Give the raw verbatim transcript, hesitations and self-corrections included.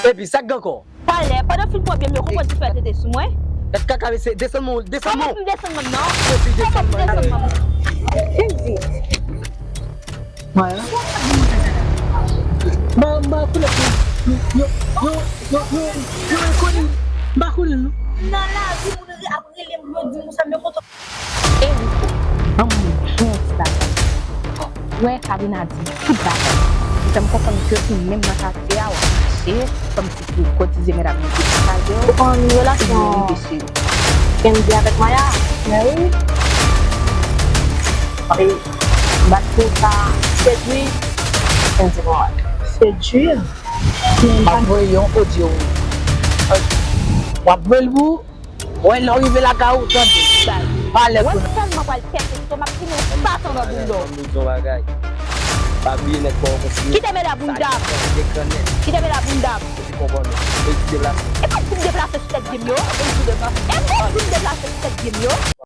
Epi, sa k gen ankò? Talè, pandan w fin pran byen m yo, konprann ti fè tete sou mwen. Gad kaka, mesye, desann mwen, desann mwen. Kòman pou m desann mwen non? Mesye, desann mwen. Kòman pou m desann mwen? Kenzie. Mwen. M pa, m pa konnen. Yo, yo, yo, yo, yo, yo, yo, konnen. M pa konnen, non. Nan lavi, moun ap rele m, yo di m konsa, men kontan. Eriko, ban mwen yon byen ti bagay. Ou wè Karina di tout bagay. Li fè m konprann ke ou menm nan katye a, w ap mache, kòmsi pou kòtize medam yo, pou sakaje yo. Ou konn relasyon Kenzie avèk Maya? Mè wi. Paske bat pou sa sedwi Kenzie pou mwen. Sedwi? M ap voye yon odyo. W ap voye l pou ou. Wè, lè w rive lakay ou, tande. Valè. Wè, m tèlman pral pète sou w, m ap fini yon batan nan bounda w. Ban m di w yon bagay. Pa bliye nèg pa w kontinye. Kite mele a bounda m. Kite mele a bounda m. Ou konprann? E ti deplase. E pa di m deplase sou tèt byen m yo. E pa di m deplase sou tèt byen m yo.